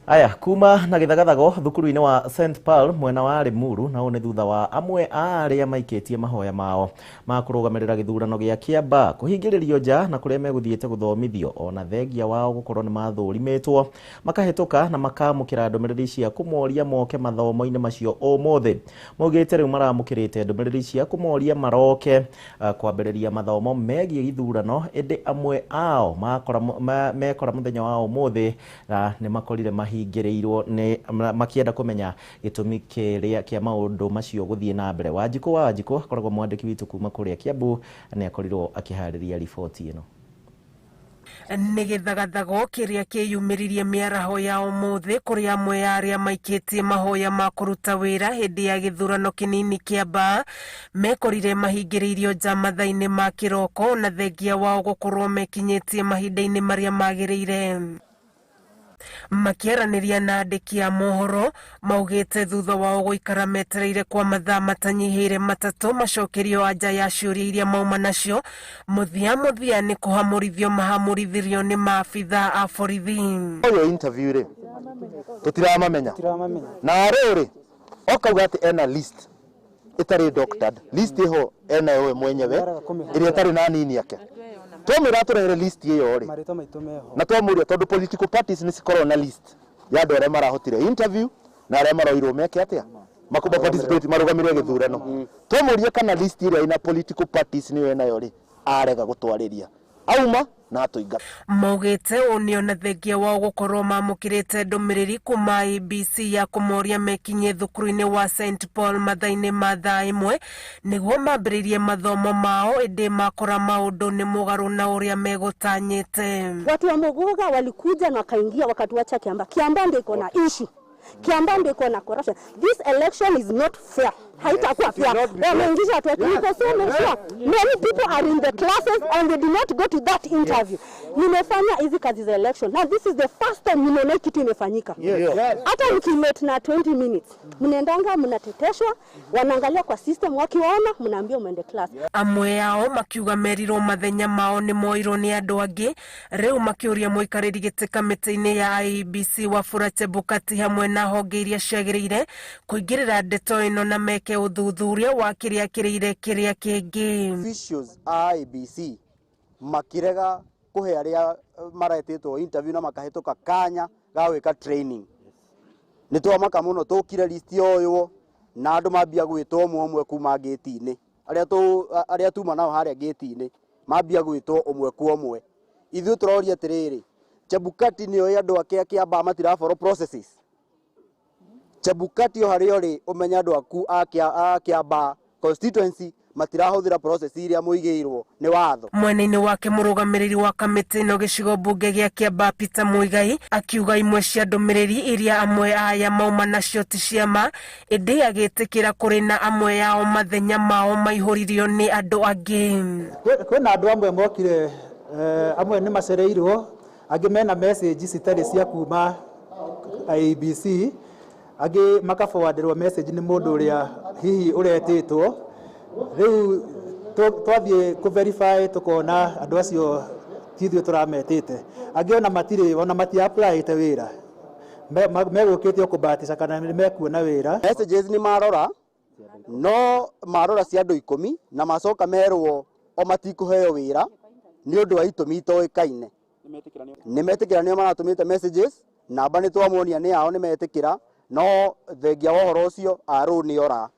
Aya, kuma na gĩthagathago thukuru-inĩ wa St Paul mwena wa Limuru, na ũũ nĩ thutha wa amwe a arĩa maikĩtie mahoya mao ma kũrũgamĩrĩra gĩthurano gĩa Kiambaa kũhingĩrĩrio nja na kũrĩa megũthiĩte gũthomithio, ona thengia wao gũkorwo nĩ mathũrimĩtwo makahĩtũka na makamũkĩra ndũmĩrĩri cia kũmoria moke mathomo-inĩ macio ũmũthĩ. Maugĩte rĩu maramũkĩrĩte ndũmĩrĩri cia kũmoria maroke kwambĩrĩria mathomo megiĩ gĩthurano, ĩndĩ amwe ao mekora mũthenya wa ũmũthĩ na nĩ makorire mahingĩrĩirwo nĩ makĩenda kũmenya gĩtũmi kĩrĩa kĩa maũndũ macio gũthiĩ na mbere. Wanjikũ wa Wanjikũ akoragwo mwandĩki witũ kuma kũrĩa Kiambu, nĩ akorirwo akĩharĩria riboti ĩno. Nĩ gĩthagathago kĩrĩa kĩyumĩririe mĩaraho ya ũmũthĩ kũrĩ amwe ya arĩa maikĩtie mahoya ma kũruta wĩra hĩndĩ ya gĩthurano kĩnini Kiambaa mekorire mahingĩrĩirio nja mathaa-inĩ ma kĩroko na thengia wao gũkorwo mekinyĩtie mahinda-inĩ marĩa magĩrĩire. Makĩaranĩria na andĩki a mohoro maugĩte thutha wao gũikara metereire kwa mathaa matanyihĩire matatũ macokerio anja ya ciũria iria mauma nacio, mũthia mũthia nĩ kũhamũrithio mahamũrithirio nĩ maabithaa a borithi. Ũyũ interview rĩ tũtiramamenya na rĩu rĩ okauga atĩ ena list ĩtarĩ doctored, list ĩho ena we mwenyewe ĩrĩa ĩtarĩ na nini yake. Twamwĩra atũrehere list ĩyo rĩ, na twamũria tondũ political parties nĩ cikoragwo na list ya andũ arĩa marahotire interview na arĩa maroirwo meke atĩa makuba participate marũgamĩrĩre gĩthurano. Twamũria kana list ĩrĩa ĩna political parties nĩyo enayo rĩ, arega gũtwarĩria auma na atũingata. Maugĩte ũũ nĩ ona thengia wao gũkorwo mamũkĩrĩte ndũmĩrĩri kuma IEBC ya kũmoria mekinyie thukuru-inĩ wa St Paul mathaa-inĩ ma thaa ĩmwe nĩguo mambĩrĩrie mathomo mao, ĩndĩ makora maũndũ nĩ mũgarũ na ũrĩa megũtanyĩte. Watu wa Muguga walikuja na wakaingia wakatuacha Kiambaa. Kiambaa ndio iko na issue. Kiambaa ndio iko na corruption. This election is not fair. Haitakuwa fair. Wameingisha watu wetu. Niko so sure. Many people are in the classes and they do not go to that interview. Nimefanya hizi kazi za election. Now this is the first time nimeona kitu imefanyika. Hata mkilate na 20 minutes, mnaendanga mnateteshwa, wanaangalia kwa system, wakiwaona mnaambiwa muende class. Amwe yao makiuga merirwo mathenya mao nĩ moirwo nĩ andũ angĩ, rĩu makĩũria mũikarĩri gĩtĩ kamĩtĩ-inĩ ya IEBC Wafula Chebukati hamwe na honge iria ciagĩrĩire kũingĩrĩra ndeto ĩno na meke ũthuthuria wa kĩrĩa kĩrĩire kĩrĩa kĩngĩ. Officials a IEBC makirega kũhe arĩa maretĩtwo interview na makahĩtũka kanya ga gwĩka training. Nĩ twamaka mũno tũkire list yoywo na andũ mambia gwĩtwo ũmwe ũmwe kuma gate-inĩ. Arĩa tuma nao harĩa gate-inĩ mambia gwĩtwo ũmwe kwa ũmwe. Ithuĩ tũroria atĩrĩrĩ, Chebukati nĩoĩ andũ ake a Kiambaa matirafollow processes. Chebukati o harĩa ũrĩ ũmenye andũ aku a Kiambaa constituency matirahũthĩra process iria mũigĩirwo nĩ watho. Mwena-inĩ wake mũrũgamĩrĩri wa kamĩtĩ ĩno gĩcigo mbunge gĩa Kiambaa Peter Muigai akiuga imwe cia ndũmĩrĩri iria amwe aya mauma nacio ti cia ma, ĩndĩ agĩtĩkĩra kũrĩ na amwe yao mathenya mao maihũririo nĩ andũ angĩ. Kwĩna andũ amwe mokire, amwe nĩ macereirwo, angĩ mena message citarĩ cia kuma IEBC. Angĩ makaforwardirwo message nĩ mũndũ ũrĩa hihi ũretĩtwo. Rĩu twathiĩ kũ verify tũkona andũ acio ti ithuĩ tũrametĩte. Angĩ ona matirĩ ona mati applyĩte wĩra, megũkĩte o kũbahatisha kana nĩ mekuona wĩra. Messages nĩ marora no marora cia andũ 10 na macoka merwo o matikũheo wĩra nĩ ũndũ wa itũmi itoĩkaine. Nĩ metĩkĩra nĩo maratũmĩte messages, namba nĩ twamonia nĩ yao nĩ metĩkĩra, no thengia wa ũhoro ũcio arũ nĩ ora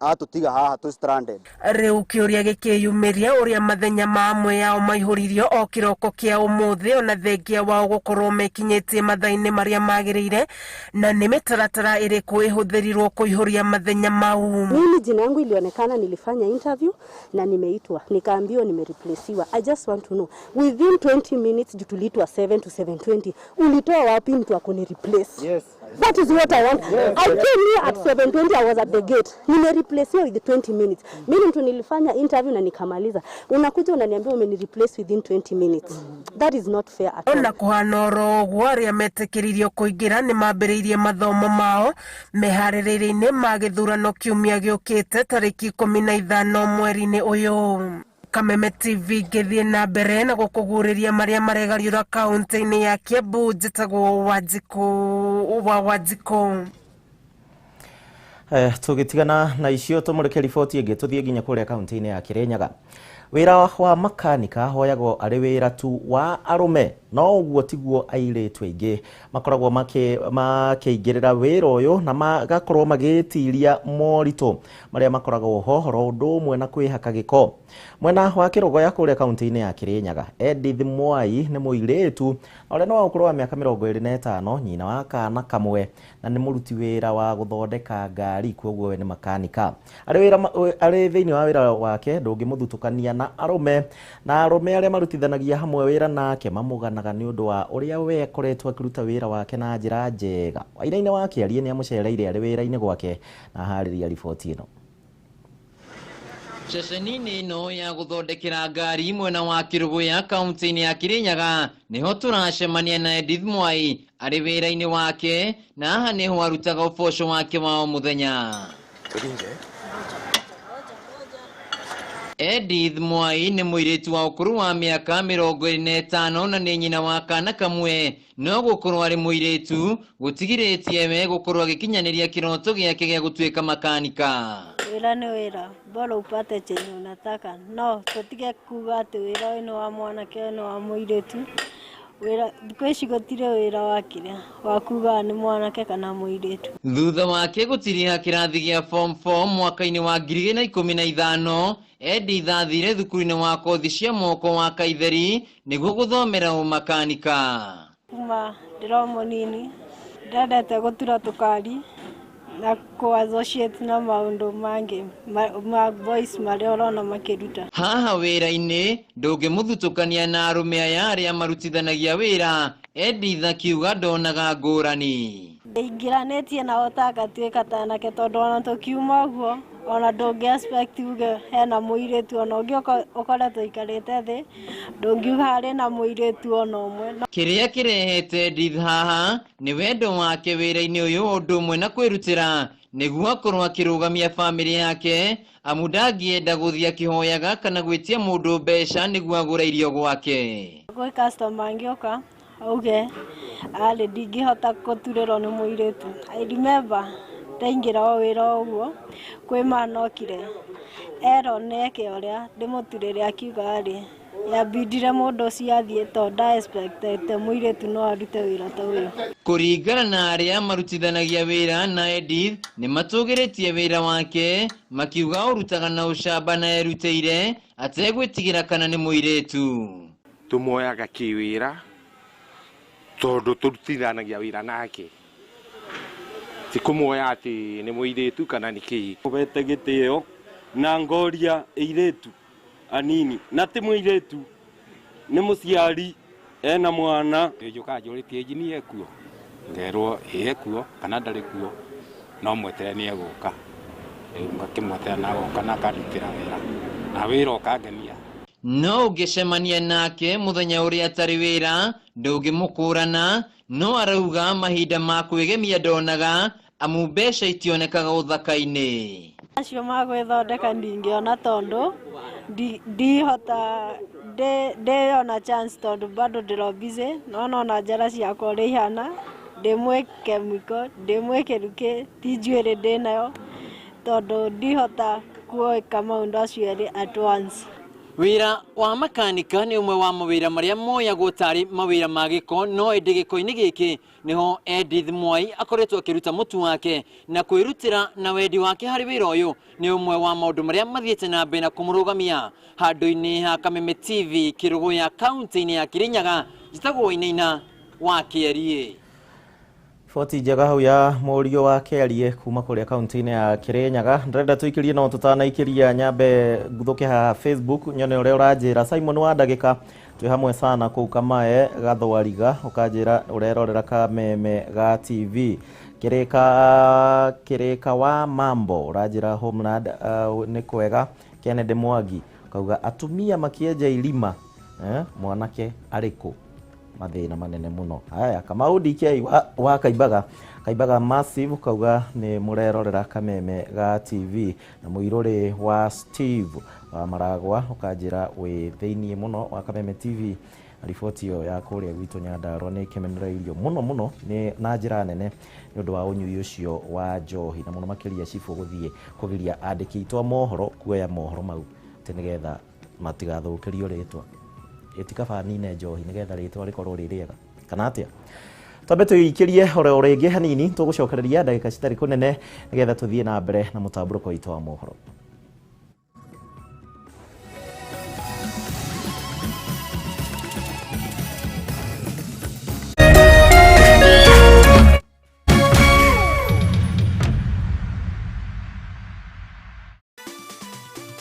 atũtiga haha tũ stranded. Rĩu kĩũria gĩkĩyumĩria ũrĩa mathenya ma amwe yao maihũririo o kĩroko kĩa ũmũthĩ ona thengia wao gũkorwo mekinyĩtie mathaa-inĩ marĩa magĩrĩire, na nĩ mĩtaratara ĩrĩkũ ĩhũthĩrirwo kũihũria mathenya mau. Mimi jina yangu ilionekana, nilifanya interview na nimeitwa, nikaambiwa nimereplaciwa. I just want to know within 20 minutes, juu tuliitwa 7 to 7:20, ulitoa wapi mtu akuni replace? Yes. That is what I want. Yes. I came here at 7:20, I was at the gate. Nimereplaciwa with 20 minutes. Mimi mtu nilifanya interview na nikamaliza. Unakuja unaniambia umenireplace within 20 minutes. That is not fair at all. Ona kũhana oro ũguo, arĩa metĩkĩririo kũingĩra nĩ mambĩrĩirie mathomo mao meharĩrĩria-inĩ ma gĩthurano kiumia gĩũkĩte tarĩki 15 mweri-inĩ ũyũ. Kameme TV ngĩthiĩ na mbere na gũkũguũrĩria marĩa maregariũra kaũntĩ-inĩ ya Kiambu. Njĩtagwo Wanjikũ wa Wanjikũ. Tũgĩtigana na icio tũmũrĩke riboti ĩngĩ tũthiĩ nginya kũrĩa kaũntĩ-inĩ ya Kirinyaga. Wĩra wa makanika hoyagwo arĩ wĩra tu wa arũme, no ũguo tiguo airĩtu aingĩ makoragwo makĩingĩrĩra wĩra ũyũ na magakorwo magĩtiria moritũ marĩa makoragwo ho oro ũndũ ũmwe na kwĩhaka gĩko. Mwena wa Kĩrũgoya kũrĩa kaũntĩ-inĩ ya Kirinyaga, Edith Mwai nĩ mũirĩtu ũrĩa nĩ wa ũkũrũ wa mĩaka 25, nyina wa kana kamwe na nĩ mũruti wĩra wa gũthondeka ngari, kwoguo we nĩ makanika. Arĩ thĩinĩ wa wĩra wake ndũngĩmũthutũkania na arũme, na arũme arĩa marutithanagia hamwe wĩra nake mamũganaga nĩ ũndũ wa ũrĩa we akoretwo akĩruta wĩra wake na njĩra njega. Wainaina wa Kĩarie nĩ amũcereire arĩ wĩra-inĩ gwake na aharĩria riboti ĩno. Ceceni-inĩ ĩno ya gũthondekera ngari mwena wa Kĩrũgũya kaũntĩ-inĩ ya Kirinyaga nĩho tũracemania na Edith Mwai arĩ wĩra-inĩ wake, na haha nĩho arutaga ũboco wake wa o mũthenya. Edith Mwai nĩ mũirĩtu wa ũkũrũ wa mĩaka 25 na nĩ nyina wa kana kamwe, no gũkorwo arĩ mũirĩtu gũtigirĩtie we gũkorwo agĩkinyanĩria kĩroto gĩake gĩa gũtuĩka makanika. Wĩra nĩ wĩra, bora upate chenye unataka. No tũtige kuga atĩ wĩra ũyũ nĩ wa mwanake ũyũ nĩ wa mũirĩtu. Wĩra thikũ ici gũtirĩ wĩra wa kĩrĩa wa kuga nĩ mwanake kana mũirĩtu. Thutha wake gũtiriha kĩrathi gĩa form 4 mwaka-inĩ wa 2015, Edith athire thukuru-inĩ wa kothi cia moko wa Kaitheri nĩguo gũthomera ũmakanika. Kuma ndĩrĩ o mũnini ndendete gũtura tũkari na kũ associate na maũndũ mangĩ ma boys marĩa ũrona makĩruta. Haha wĩra-inĩ ndũngĩmũthutũkania na arũme aya arĩa marutithanagia wĩra, Edith akiuga ndonaga ngũrani. Ndĩingĩranĩtie nao ta ngatuĩka ta anake tondũ ona tũkiuma ũguo ona ndũngĩ expect uge hena mũirĩtu ona ũngĩ ũkoretwo ũikarĩte thĩ ndũngiuga harĩ na mũirĩtu ona ũmwe. Kĩrĩa kĩrehete Edith haha nĩ wendo wake wĩra-inĩ ũyũ ũndũ ũmwe na kwĩrutĩra nĩguo akorwo akĩrũgamia bamĩrĩ yake, amu ndangĩenda gũthiĩ akĩhoyaga kana gwĩtia mũndũ mbeca nĩguo agũre irio gwake. Gwĩ customer angĩũka auge arĩ ndingĩhota gũturĩrwo nĩ mũirĩtu. I remember ndaingĩra o wĩra o ũguo kwĩ manokire erwo neke ũrĩa ndĩmũturĩre akiuga arĩ yambindire mũndũ ũcio athiĩ tondũ nda expectete mũirĩtu no arute wĩra ta ũyũ. Kũringana na arĩa marutithanagia wĩra na Edith nĩ matũgĩrĩtie wĩra wake makiuga ũrutaga na ũcamba na erutĩire ategwĩtigĩra kana nĩ mũirĩtu. Tũmuoyaga kĩwĩra tondũ tũrutithanagia wĩra nake, ti kũmuoya atĩ nĩ mũirĩtu kana nĩ kĩĩ. Ũhete gĩtĩo na ngoria ĩirĩtu anini na ti mũirĩtu nĩ mũciari ena mwana. Njũkaga njũrĩtie engineer ekuo, ngerwo ĩ ekuo kana ndarĩ kuo, no mweterere nĩ egũka. Rĩu ngakĩmweterera na agoka na akandutĩra wĩra na wĩra ũkangenia. No ũngĩcemania nake mũthenya ũrĩa atarĩ wĩra ndũngĩmũkũrana, no arauga mahinda ma kwĩgemia ndonaga amu mbeca itionekaga ũthaka-inĩ. Acio magwĩthondeka ndingĩona tondũ ndihota ndĩyona chance tondũ bado ndĩro busy no nona njara ciakwa ũrĩa ihana ndĩmwĩke mwiko ndĩmwĩkĩru kĩ ti njuĩrĩ ndĩnayo tondũ ndihota kuĩka maũndũ acio erĩ at once. Wĩra wa makanika nĩ ũmwe wa mawĩra marĩa moyagwo tarĩ mawĩra ma gĩko, no ĩndĩ gĩko-inĩ gĩkĩ nĩho Edith Mwai akoretwo akĩruta mũtu wake na kwĩrutĩra na wendi wake harĩ wĩra ũyũ nĩ ũmwe wa maũndũ marĩa mathiĩte na mbere na kũmũrũgamia handũ-inĩ ha Kameme TV Kĩrũgũya kaunti-inĩ ya Kirinyaga. Njĩtagwo Wainaina wa Kĩeriĩ. Riboti njega hau ya mũriũ wa Kĩeriĩ kuma kũrĩa kaunti-inĩ ya Kirinyaga. Ndĩrenda tũikĩrie no tũtanaikĩria nyambe nguthũke haha Facebook nyone ũrĩa ũranjĩra. Simon wa ndagĩka twĩ hamwe sana kũu Kamae Gathwariga, ũkanjĩra ũrerorera Kameme ga TV. Kĩrĩka Kĩrĩka wa Mambo ũranjĩra Homeland nĩ kwega. Kennedy Mwangi ukauga atumia makĩenja irima mwanake arĩkũ? Mathĩna manene mũno. Haya, Kamau DK wa Kaimbaga, Kaimbaga Massive ukauga nĩ mũrerorera Kameme ga TV. Na mũirũrĩ wa Steve wa Maragwa ũkanjĩra wĩ thĩiniĩ mũno wa Kameme TV. Riboti ĩyo ya kũrĩa gwitũ Nyandarua nĩ ĩkemenereirio mũno mũno nĩ na njĩra nene nĩ ũndũ wa ũnyui ũcio wa njohi, na mũno makĩria cibũ gũthiĩ kũgiria andĩki aitũ a mohoro kuoya mohoro mau atĩ nĩgetha matigathũkĩrio rĩtwa. Ĩtikaba nine njohi nĩgetha rĩtwa rĩkorwo rĩ rĩega kana atĩa? Twambe tũikĩrie oro rĩngĩ hanini, tũgũcokereria ndagĩka citarĩ kũnene nĩgetha tũthiĩ na mbere na mũtambũrũko witũ wa mohoro.